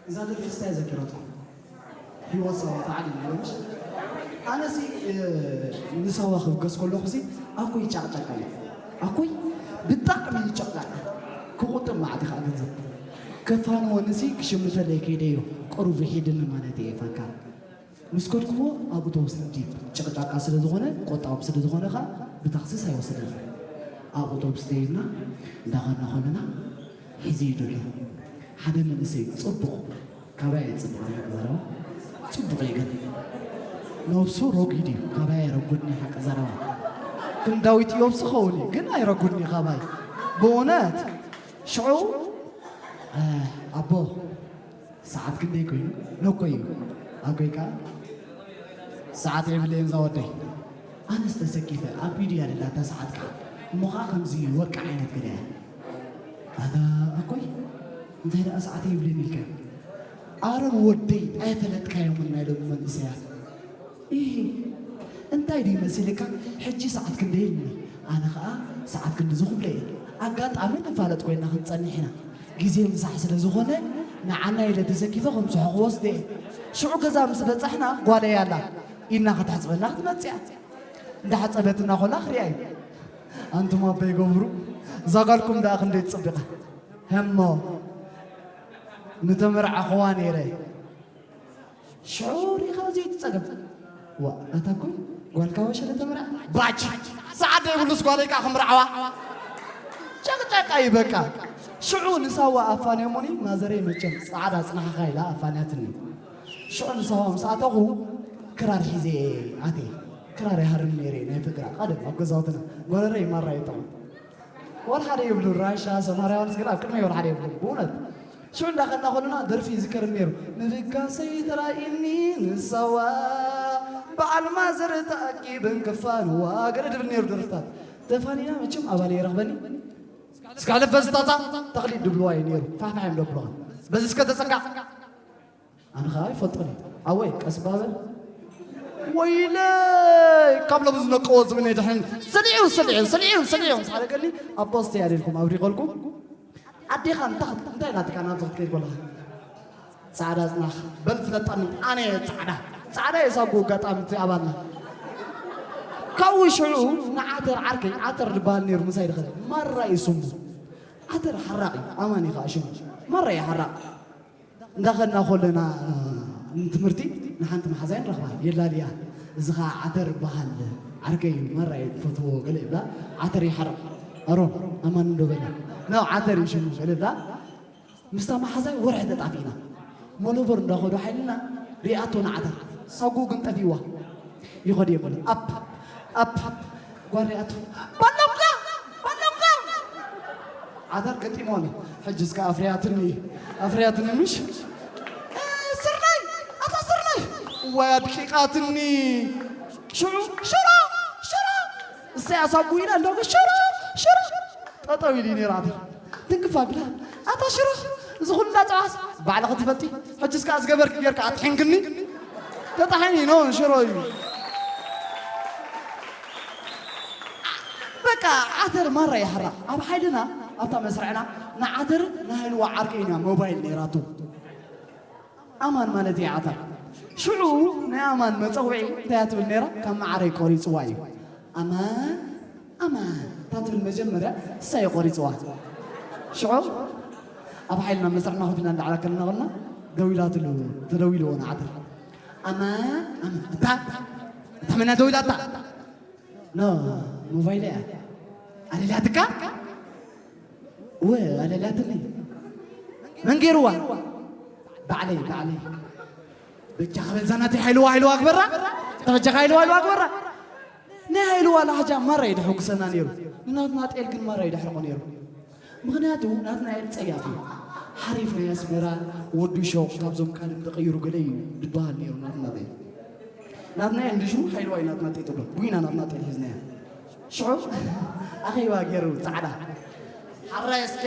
እዛ ደርፊ ስታይ ዘኪረትኩም። ህይወት ሳዋ ተዓሊም ኣለሽ። ኣነሲ ንሳዋ ክብገስ ከለኹ ሲ ኣኩይ ጫቅጫቃ እዩ። ኣኩይ ብጣዕሚ እዩ ጨቅጫቃ። ክቁጥብ ማዕት ከዓ ገንዘብ ከፋንወንሲ ክሽምተለይ ከይደዮ ቅሩብ ይሒድኒ ማለት እየ። ፈካ ምስ ከድኩዎ ኣብ ኣውቶቡስ እንዲ ጭቕጫቃ ስለ ዝኾነ ቆጣብ ስለ ዝኾነ ከዓ ብታክሲስ ኣይወሰደን። ኣብ ኣውቶቡስ ደይብና እንዳኸድና ከለና ሒዘ ይደሎ ሓደ መንእሰይ ጽቡቕ ካባይ ጽቡቕ ናይ ሓቂ ዘረባ ጽቡቕ እዩ ግን ነብሱ ረጒድ እዩ ካባይ ረጉድኒ ሓቂ ዘረባ ግን ዳዊት ዮብስ ኸውን እዩ ግን ኣይረጉድኒ ካባይ ብእውነት ሽዑ ኣቦ ሰዓት ክንደይ ኮይኑ ነኮ እዩ ኣኮይ ከዓ ሰዓት የብለይን እዛ ወደይ ኣነስ ተሰኪፈ ኣብ ኢድያ ደላ እታ ሰዓት ከዓ እሞ ከዓ ከምዚ ወርቂ ዓይነት ገለ እያ ኣታ ኣኮይ እንታይ ደኣ ሰዓት የብለይን ኢልካ ኣረን ወደይ ኣይፈለጥካዮምን ናይ ሎሚ መንእሰያት ኢሂ እንታይ ድዩ መሲልካ ሕጂ ሰዓት ክንደይ ኢልኒ ኣነ ከዓ ሰዓት ክንድዚ ክብሎ እየ ኣጋጣሚ ንፋለጥ ኮይና ክንፀንሕ ኢና ግዜ ምሳሕ ስለ ዝኾነ ንዓና ኢለ ተሰኪፈ ከምስሖ ክወስደ እየ ሽዑ ገዛ ምስ በፃሕና ጓለይ ኣላ ኢድና ከተሕፅበና ክትመፅእ እያ እንዳሓፀበትና ኮላ ክሪኣ እዩ ኣንቱም ኣበይ ገብሩ እዛ ጓልኩም ደኣ ክንደይ ትፅብቃ እሞ ምተመርዓኹዋ ነይረ ሽዑ ሪኢኻ ዘይትጸገም ዋ ኣታ እኮ ጓልካ ወሸለ ተመርዓ ባጅ ሰዓት ዘይብሉስ ጓለይ ከዓ ክምርዓዋ ጨቅጨቃ እዩ በቃ ሽዑ ንሳዋ ኣፋንዮሙኒ ማዘረይ መቸም ጻዕዳ ጽናሕኻ ኢላ ኣፋንያትኒ ሽዑ ንሳዋ ምስ ኣተኹ ክራር ሒዘ ኣትየ ክራር ይሃርም ነይረ ናይ ፍቅራ ቀደም ኣብ ገዛውትና ጎረረይ ማራ ይጠቕም ወላ ሓደ የብሉን ራሻ ሰማርያውያንስ ግን ኣብ ቅድመይ ወላ ሓደ የብሉን ብእውነት ሽዑ እንዳኸድና ከለና ደርፊ ይዝከርን ነይሩ ንብጋሰይ ተራእይኒ ንሳዋ በዓል ማዘር ተኣኪበን ክፋንዋ ገለ ድብል ነይሩ ደርፍታት ተፋኒና መቸም ኣባለ ይረኽበኒ እስካለ በዚ ጣጣ ተኽሊት ድብልዋ እዩ ነይሩ ፋሕፋሕ እዮም ደብሉኻ በዚ እስከ ተፀጋዕ ኣነ ኸዓ ይፈልጦን እየ ኣወይ ቀስ ባበል ወይለይ ካብ ሎም ዝነቀዎ ዝብነ ድሕን ስሊዑ ስሊዑ ስሊዑ ስሊዑ ምስ ሓደገኒ ኣብ ፖስት እያ ኢልኩም ኣብሪቐልኩም ኣዴኻ እንታይ ናትካ ናብ ዝኽትከይድ ኮለኻ ፃዕዳ ፅናኽ በል ፍለጣኒ ኣነ ፃዕዳ ፃዕዳ የሳጉ ኣጋጣሚ እቲ ኣባልና ካብኡ ሽዑ ንዓተር ዓርከይ ዓተር ዝበሃል ነይሩ ምሳይ ድኸደ ማራ እዩ ስሙ ዓተር ሓራቕ እዩ ኣማን እዩ ከዓ ሽሙ ማራ እዩ ሓራቕ እንዳኸድና ከለና ንትምህርቲ ንሓንቲ መሓዛይ ንረኽባ የላልያ እዚ ኸዓ ዓተር ይበሃል ዓርከይ እዩ መራይ ትፈትዎ ገለ ይብላ ዓተር ይሓርቕ ኣሮን ኣማን እንዶ በለ ነው ዓተር እዩ ሽሙ ገለ ይብላ ምስታ መሓዛይ ወርሒ ተጣፊእና ሞሎቦር እንዳኸዱ ሓይልና ሪኣቶ ንዓተር ሳጉ ግን ጠፊእዋ ይኸዱ የበለ ኣፕ ኣፕ ጓል ሪኣቶ ባሎምካ ባሎምካ ዓተር ገጢሞኒ ሕጂ እስከ ኣፍርያትኒ ኣፍርያትኒ ምሽ ስርናይ ኣታ ስርናይ ዋይ ኣድቂቃትኒ ሽዑ ሽሮ ሽሮ እሰይ ኣሳጉ ኢላ እንዳ ሽሮ ሽሮ ጠጠው ኢሉ ነይሩ ዓተር ትንክፍ ኣቢላ ኣታ ሽሮ እዚ ኩሉ እንዳፀባስ ባዕልኺ ትፈልጢ ሕጂ እስከ ዝገበርኪ ጌርካ ኣጥሒንክኒ ተጣሒኒ ኖ ሽሮ እዩ በቃ ዓተር ማራ ይሕራቕ ኣብ ሓይልና ኣብታ መስርዕና ንዓተር ንሃይልዋ ዓርከይ ኢና ሞባይል ነይራቱ ኣማን ማለት እያ ዓተር ሽዑ ናይ ኣማን መፀውዒ እንታይ ትብል ነይራ ካብ መዓረይ ቆሪፅዋ እዩ ኣማን ኣማን እታ ትብል መጀመርያ እሳ እዩ ቆሪፅዋ ሽዑ ኣብ ሓይልና መስርዕና ኮፍ ኢና እንዳዕላ ከለና ከለና ደዊላትሉ ተደዊልዎ ንዓተር ኣማን ኣማን እታ እታ መና ደዊላታ ኖ ሞባይለ እያ ኣለላትካ እወ ኣለላትኒ መን ገይርዋ ባዕለይ ባዕለይ በጃኻ በዛ ናተይ ሃይልዋ ሃይልዋ ግበራ ተበጃኻ ሃይልዋ ሃይልዋ ግበራ ናይ ሃይልዋ ላሕጃ ማራ እዩ ድሕጉሰና ነይሩ ንናትና ጤል ግን ማራ እዩ ደሕርቆ ነይሩ ምኽንያቱ ናትና ኤል ጸያፍ እዩ። ሓሪፍ ናይ ኣስመራ ወዲ ሾቕ ካብዞም ካልእ ተቐይሩ ገለ እዩ ዝበሃል ነይሩ ናትና ጤል። ናትና ኤል እንድሹ ሓይልዋይ ናትና ጤል ትብሎ። ጒና ናትና ጤል ሒዝናያ። ሽዑ ኣኼባ ገይሩ ጻዕዳ። ሓራይ እስከ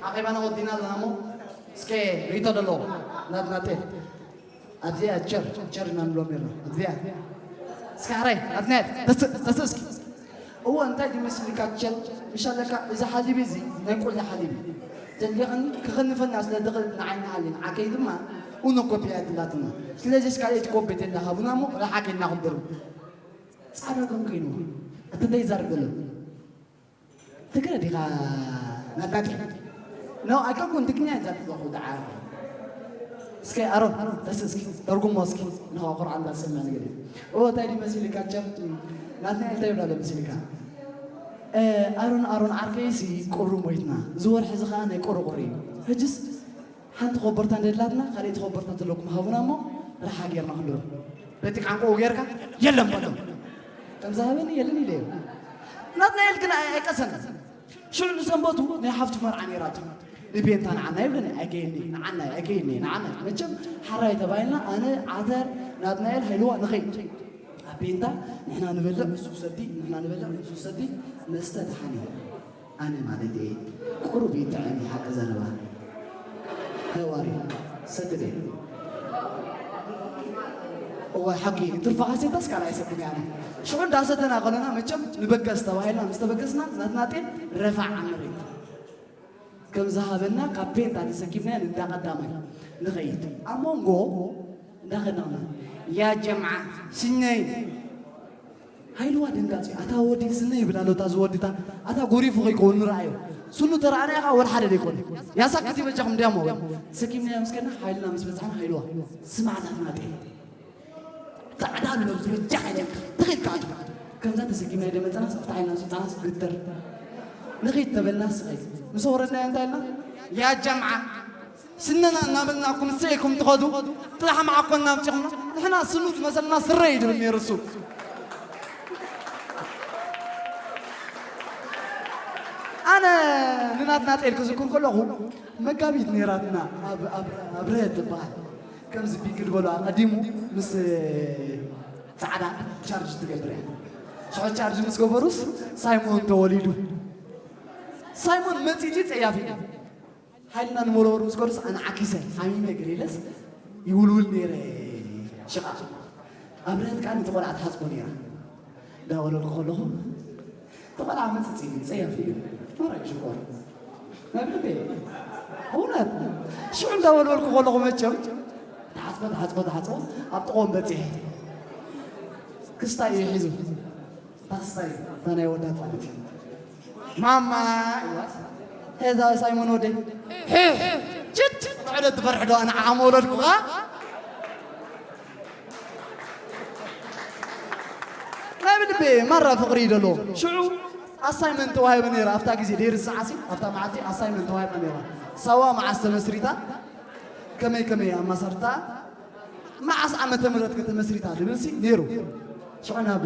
ኣኼባና ወዲና ኣለና እሞ እስከ ርእይቶ ደለዎ ናትና ጤል። ኣብዚኣ ቸር ቸር ኢና ንብሎም ነርና። ኣብዚኣ እስኪ ሕራይ ኣብናያ ተስእ ተስእ እስኪ። እወ እንታይ ድዩ መሲልካ ቸር ምሽ ኣለካ እዚ ሓሊብ እዚ ናይ ቆልዓ ሓሊብ እዩ። ዘሊቕን ክኽንፈና ስለ ዝኽእል ንዓይ ንኣሊ ንዓከይ ድማ ኡኖ ኮፒ እያ ትላትና። ስለዚስ ካልኣይቲ ኮፒ ተላ ሃቡና እሞ ረሓቅ ኢልና ክንብሩ። ጻዕዳ ከም ኮይኑ እቲ እንታይ ይዛረብ ዘሎ? ትግረ ዲኻ ናጣጢ? ኖ፣ ኣይኮንኩን ትግርኛ እያ ትዛረብ ዘለኹ ደዓ። እስከ ኣሮን፣ ተስ እስኪ ተርጉሞ እስኪ ንኸዓ ቁርኣን እንዳሰምዕ ንግዲ። ኦ፣ እንታይ ድዩ መሲልካ ቸር? ናትና እንታይ ይብላ ኣሎ መሲልካ? እ፣ ኣሮን፣ ኣሮን ዓርከይሲ ቁሪ ሞይትና። እዚ ወርሒ እዚ ኸዓ ናይ ቁሪ ቁሪ እዩ። ሕጅስ ሓንቲ ኮበርታ እንደላትና፣ ካልኣይቲ ኮበርታ ተለኩም ሃቡና እሞ ረሓ ጌርና ክንድሮ። በቲ ቃንቆኡ ጌርካ የለን በሎ። ከም ዝሃበኒ የለን ኢለ እየ። ናትናኤል ግን ኣይ-፣ ኣይቀሰን። ሽዑ ንሰንበቱ ናይ ሓፍቱ መርዓ ነይራቶ። ንቤንታ ንዓና ይብለኒ፣ ኣይከይኒ፣ ንዓና፣ ኣይከይኒ፣ ንዓና። መቸም ሓራይ ተባሂልና፣ ኣነ፣ ዓተር፣ ናትናኤል፣ ሃይልዋ ንኸይድ። ኣብ ቤንታ ንሕና ንበልዕ፣ ንሱ ክሰቲ፣ ንሕና ንበልዕ፣ ንሱ ክሰቲ፣ መስተ ደሓን እዩ። ኣነ ማለት እየ። ቁሩብ ይጥዕም እዩ ሓቂ ዘረባ። ሃዋሪ ሰትደ። እዋይ ሓቂ፣ ትርፋ ካሴታስ ካልኣይ ሰትደ ኣነ። ሽዑ እንዳሰተና ከለና መቸም ንበገስ ተባሂልና ምስ ተበገስና፣ ናትና ጤል ረፋዕ ኣብ መሬት ከም ዝሃበና ካብ ቤንታ ተሰኪምናዮ እንዳ ቀዳማይ ንኸይድ። ኣብ መንጎ እንዳ ኸድና፣ ያ ጀምዓ፣ ስነይ፣ ሃይልዋ ደንጋጺ፣ ኣታ ወዲ ስነ ይብል ኣሎ፣ እታ ዝወዲ እታ፣ ኣታ ጎሪፉ ከይከውን ንርኣዮ። ስኑ ተረኣናዮ ከዓ ወላ ሓደ ደይኮነ። ያሳክት ይበጃኹም እንዲያሞ። ተሰኪምናዮ ምስ ከድና፣ ሓይልና ምስ በጻሕና፣ ሃይልዋ፣ ስማዕ ናትና ጤል። ጻዕዳ ኣሎ፣ ዝበጃ ሓይለ፣ ትኺድ ከዓ። ከምዛ ተሰኪምናዮ ደመጸናስ፣ ኣብታ ሓይልና ምስ በጻሕናስ፣ ግትር። ንኺድ ተበልና፣ ስኸይ። ምስ ወረድናዮ እንታይ ኢልና? ያ ጀምዓ፣ ስነና እናበልናኩም እሰይ ኢልኩም ትኸዱ፣ ጥራሕ መዓኮና ኣምጺኹምና። ንሕና ስኑ ዝመሰልና ስረ እዩ ድብል ነይሩ እሱ። ኣነ ንናትና ጤል ክዝክር ከለኹ፣ መጋቢት ነይራትና ኣብ፣ ኣብ፣ ኣብ ርሀት ትበሃል። ከምዚ ቢግል በሎ ኣቐዲሙ ምስ ጻዕዳ ቻርጅ ትገብር እያ። ሽዑ ቻርጅ ምስ ገበሩስ ሳይሞን ተወሊዱ። ሳይሞን መጺቲ ጸያፊ እዩ። ሓይልና ንመረበሩ ምስ ከዱስ ኣነ ዓኪሰ ሓሚመ ገለ ኢለስ ይውልውል ነይረ። ሽቓ ኣብ ርህት ከኣ ነቲ ቆልዓ ትሓጽቦ ነይራ። እንዳወለድኩ ከለኹ እቲ ቆልዓ መጽጺ ጸያፍ እዩ። ማራ እዩ ሽኮር። ናይ ብልበይ። እውነት። ሽዑ እንዳወልወልኩ ከለኹ መቸም ተሓጽቦ፣ ተሓጽቦ፣ ተሓጽቦ ኣብ ጥቕኦም በጺሐ። ክስታይ እዩ ሒዙ። ፓስታይ እታ ናይ ወዳት ማለት እዩ። ማማ ኢልዋስ፣ ሄዛ ሳይሞን ወደይ፣ ሒሕ፣ ችት፣ ትዕደት ትፈርሕ ዶ? ኣነ ዓዓሞ ወለድኩኻ። ናይ ብልቤ ማራ ፍቕሪ እዩ ደሎ። ሽዑ ኣሳይመንት ተዋሂበ ነይራ፣ ኣብታ ግዜ ደይርሳዓሲ፣ ኣብታ መዓልቲ ኣሳይመንት ተዋሂባ ነይራ። ሳዋ መዓስ ተመስሪታ? ከመይ ከመይ ኣማሳርታ? መዓስ ዓመተ ምህረት ከተመስሪታ ድብልሲ ነይሩ። ሽዑ ናብ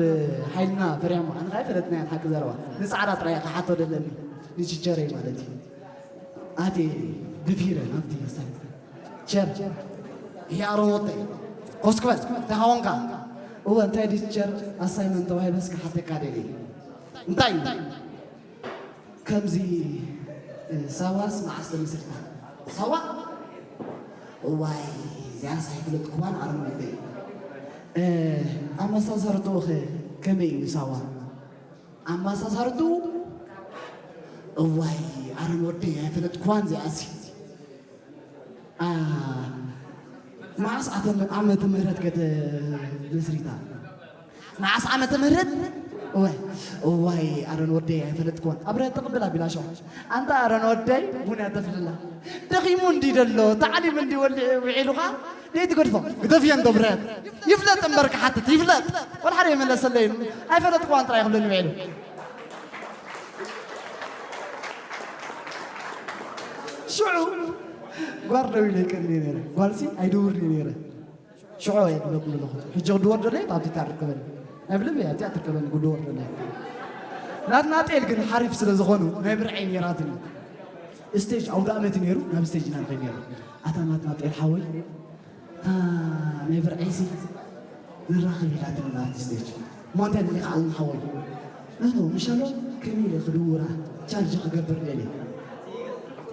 ሓይልና ፈሪሖም፣ ኣነ ኸኣ ኣይፈለጥናዮን ሓቂ ዘረባ። ንጻዕዳ ጥራይ እየ ክሓቶ ደለኒ፣ ንችቸረይ ማለት እዩ። ኣትየ ድፊረ ናብቲ ሳይት። ቸር፣ ይሄ ኣሮን ወደይ፣ ኮፍ እስኪ በል፣ እንታይ ኾንካ? እወ፣ እንታይ ድዩ ቸር፣ ኣሳይመንት ተዋሂበስ ክሓተካ ደልየ። እንታይ እዩ? ከምዚ፣ እ፣ ሳዋስ መዓስ ተመስሪታ? ሳዋ? እዋይ፣ እዚኣስ ኣይፍለጥኩዋን ኣረም ወደይ። እ፣ ኣመሳሰርትኡ ኸ ከመይ እዩ ሳዋ? ኣመሳሰርትኡ? እዋይ፣ ኣረም ወደይ ኣይፈለጥኩዋን እዚኣሲ። ኣ፣ መዓስ ዓተ-፣ ዓመተ ምህረት ከ ተመስሪታ? መዓስ ዓመተ ምህረት? እዋይ፣ እዋይ፣ ኣረን ወደይ ኣይፈለጥክዎን። ኣብ ርሀት ትቕብል ኣቢላ ሸው። ኣንታ ኣረን ወደይ፣ ቡን እያ ተፍልላ። ደኺሙ እንዲ ደሎ፣ ታዕሊም እንዲ ወሊዑ ውዒሉ ኸዓ፣ ደይ ትገድፎ። ግደፍዮ እንዶ ብረት። ይፍለጥ እምበር ክሓትት፣ ይፍለጥ። ወላ ሓደ የመለሰለይ። ኣይፈለጥክዋን ጥራይ ክብለኒ ውዒሉ። ሽዑ፣ ጓር ደው ኢለ ይቀኒ ነይረ። ጓልሲ ኣይደውርን እየ ነይረ። ሽዑ እየ ዝብለኩም ዘለኹ። ሕጂ ክድወር ደለየ ኣብቲ ትርከበኒ። ናይ ብልቢ ኣብቲኣ ትርከበኒ ክድወር ደለየ። ናትና ጤል ግን ሓሪፍ ስለ ዝኾኑ ናይ ብርዐይ ነይራትኒ። ስቴጅ ኣውደ ኣመት ነይሩ፣ ናብ ስቴጅ ኢና ንኸይድ ነይሩ። ኣታ ናትና ጤል ሓወይ፣ እታ ናይ ብርዐይሲ ንራኸብ ኢላትኒ ናብቲ ስቴጅ። እሞ እንታይ ደሊኻ ኣለም ሓወይ? እኖ፣ ምሻሎ ከመይ ኢለ ክድውራ ቻርጅ ክገብር ደልየ።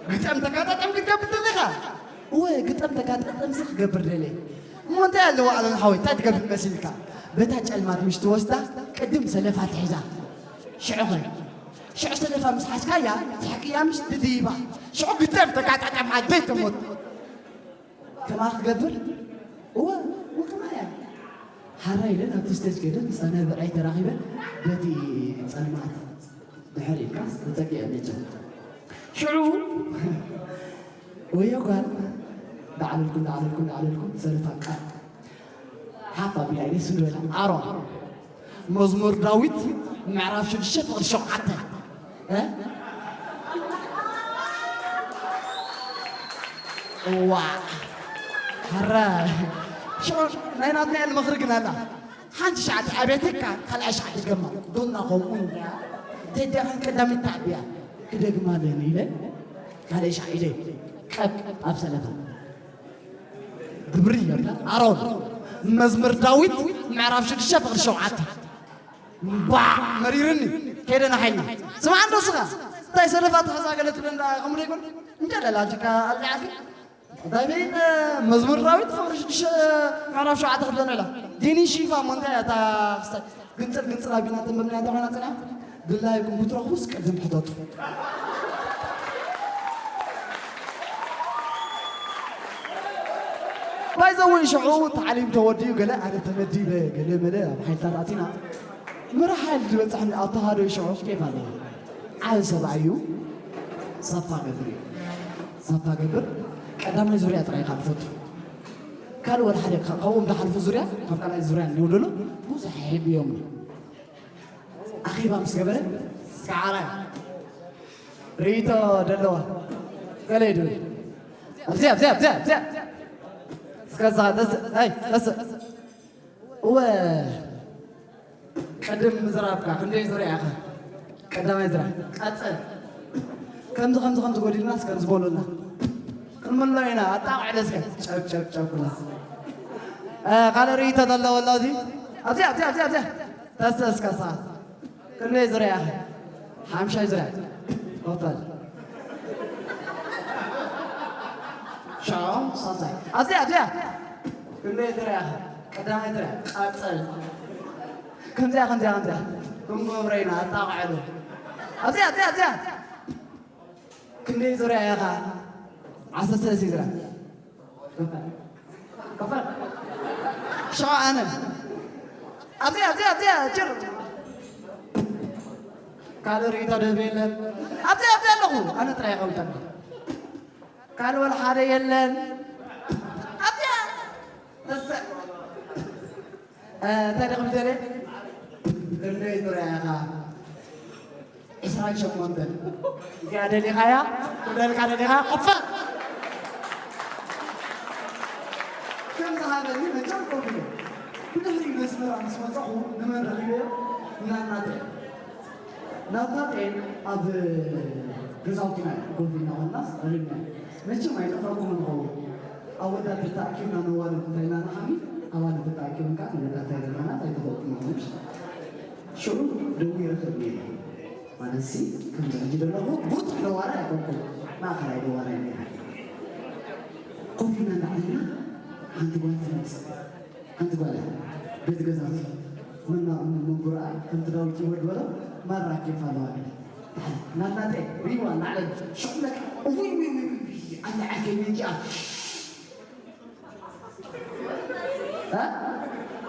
ግጠም ተጋጣጠም ክትገብር ደሊኻ? እወ፣ ግጠም ተጋጣጠምሲ ክገብር ደልየ። እሞ እንታይ ኣለዎ ኣለም ሓወይ፣ እንታይ ትገብር መሲልካ? በታ ጨልማት ምሽ ትወስዳ፣ ቅድም ሰለፋ ትሕዛ። ሽዑኸ? ሽዑ ሰለፋ ምስ ሓዝካያ ትሕክያ ምሽ ትድይባ። ሽዑ ግደፍ ተጋጣጣም ዓደይ ትሞት። ከማ ክገብር እወ እወ ከማ እያ። ሓራ ኢለ ናብቲ ስቴጅ ከይደ ምስታ ናይ ብዕራይ ተራኺበ በቲ ጸልማት ድሕር ኢልካስ ተጸጊዐ መቸም። ሽዑ ወዮ ጓል ዳዕለልኩም ዳዕለልኩም ዳዕለልኩም ሰለፋ ቃል ሓፍ ኣቢላ ኢለ ስም ዝበላ ኣሮን መዝሙር ዳዊት ምዕራፍ ሽዱሽተ ፍቕዲ ሸውዓተ። እ? እዋ። ሐረ። ሽዑ ናይ ናትናኤል ምኽሪ ግን ኣላ። ሓንቲ ሸዓት ኣቤትካ ካልኣይ ሸዓት ድገማ። ዶና ከምኡ እንድያ። ተደኸን ቀዳሚት ታዕብያ። ክደግማ ለኒ ኢለ ካልኣይ ሸዓት ኢለ። ቀብ ኣብ ሰለፋ። ግብሪ ይርዳ ኣሮን መዝሙር ዳዊት ምዕራፍ ሽዱሽተ ፍቕዲ ሸውዓተ። ባ መሪርኒ ከይደ ንሓይና ስማዕ እንዶ ስኻ እንታይ ሰለፋ ተኸዛ ገለ ትብለ እንዳ ከምኡ ዘይኮን እንደ ደላጅካ ኣብዚዓኪ እንታይ በይን መዝሙር ዳዊት ፍቕዲ ሽዱሽተ ምዕራፍ ሸውዓተ ክትብለና ኢላ ዲኒ ሺፋ እሞ እንታይ እያ እታ ክስታይ ግንጽል ግንጽል ኣቢልና ተንበብና እንተ ኮይና ጽና ድላይኩም ክትረኽቡስ ቅድም ሕተቱ። ባይዘወይ ሽዑ ታዕሊም ተወዲኡ ገለ ኣነ ተመዲበ ገለ መለ ኣብ ሓይልታት ኣቲና ምራሕ ሓይል ዝበፅሐኒ ኣብ ተሃዶ ሽዑ ኬፍ ኣለዎ። ዓብ ሰብኣይ እዩ። ሳፋ ገብር እዩ። ሳፋ ገብር ቀዳማይ ዙርያ ጥራይ ካብ ዝፈቱ ካልእ ወላ ሓደ ካብኦም ዝሓልፉ ዙርያ ካብ ካልኣይ ዙርያ እኒው ደሎ ብዙሕ ይሕብዮም። ኣኼባ ምስ ገበረ ሰዓራይ ርእይቶ ደለዋ ገለ ይድል ኣብዚኣ ኣብዚኣ ኣብዚኣ ኣብዚኣ እስከዛ ተስ ኣይ ተስ እወ ቅድም ምዝራብካ ክንደይ ዙርያ ኢኻ ቀዳማይ ዝራ ቀጽል ከምዚ ከምዚ ከምዚ ጎዲልናስ ከም ዝበሉና ክንምሎ ኢና ኣጣቕዕለ እስከ ጨብ ጨብ ጨብ ኩላ ካልእ ርእይቶ ዘለዎ ኣሎ እዚ ኣብዚኣ ኣብዚኣ ኣብዚኣ ኣብዚኣ ተስተ እስከ ሰዓት ክንደይ ዙርያ ኢኻ ሓምሻይ ዙርያ ኮፈል ሻው ሳልሳይ ኣብዚኣ ኣብዚኣ ክንደይ ዙርያ ኢኻ ቀዳማይ ዙርያ ቀጽል ከምዚኣ ከምዚኣ ከምዚኣ ክንገብሮ ኢና ኣጣቕዕሉ ኣብዚኣ ኣብዚኣ ኣብዚኣ ክንደይ ዙርያ ኢኻ ዓሰርተ ሰለስተ ዙርያ ከፈል ከፈል ሻው ኣነ ኣብዚኣ ኣብዚኣ ኣብዚኣ ጭር ካልእ ርእይቶ ደህብ የለን ኣብዚኣ ኣብዚኣ ኣለኹ ኣነ ጥራይ ይኸውን ካልእ ወላ ሓደ የለን ኣብዚኣ ተሰ እንታይ ደኽም ደለ ክንደይ ዙርያ ኢኻ ዕስራን ሸሞንተን እዚኣ ደሊኻያ ክብለልካ ደሊኻ ክፈል ከም ዝሃበኒ መቸም ኮፍ ኢለ ብድሕሪ መስመራ ምስ መጻኹ ንመን ረኺበዮ እናናተ ናታ ጤን ኣብ ገዛውትና ኮፍ ኢልና ኮናስ ረኺብና መቸም ኣይጠፍረኩም ንኸውን ኣወዳት ተኣኪብና ነዋልድ እንታይ ኢና ንሓሚ ኣዋልድ ተኣኪብን ከዓ ንወዳት ኣይደለናት ኣይተፈልጥና ሽዑ ደው ይረኽብ ነይረ ማለትሲ ከምዚ ሕጂ ዘለኹ ቡጥ ደዋራ ኣይኮንኩን ማእኸላይ ደዋራ ነይረ ኮፍ ኢልና እንዳዓልና ሓንቲ ጓል ትመፅእ ሓንቲ ጓል በቲ ገዛ መና መንጉርኣ ከምቲ ዳዊት ይወድ በሎ ማራ ኬፍ ኣለዋ ናትናተ ሪዋ ናዕለ ሽቁለካ ውይ ውይ ውይ ውይ ኣለዓከኝ እንጂ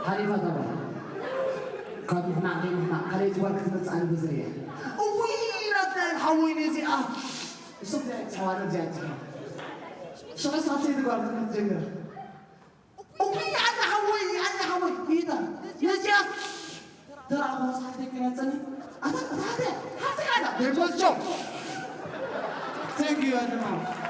ሓሊፋ ተባ ካብ ምሕማቕ ዘይምሕማቕ ካልኣይቲ ጓል ክትመፅእ ኣነ ብዝርያ እውይ ናትናን ሓወይ ነዚኣ እሱ ብዚኣ ይፅሕዋ ነዚኣ ይፅሕዋ ሽዑ ሳሰይቲ ጓል ክትመፅእ ጀሚራ እውይ ኣነ ሓወይ ኣነ ሓወይ ይታ ነዚኣ ተራእኹ ሳሕተይ ክመፅኒ ኣታ ኣታ ሓፍቲ ሓፍቲ ሓፍቲ ሓፍቲ ሓፍቲ ሓፍቲ ሓፍቲ ሓፍቲ ሓፍቲ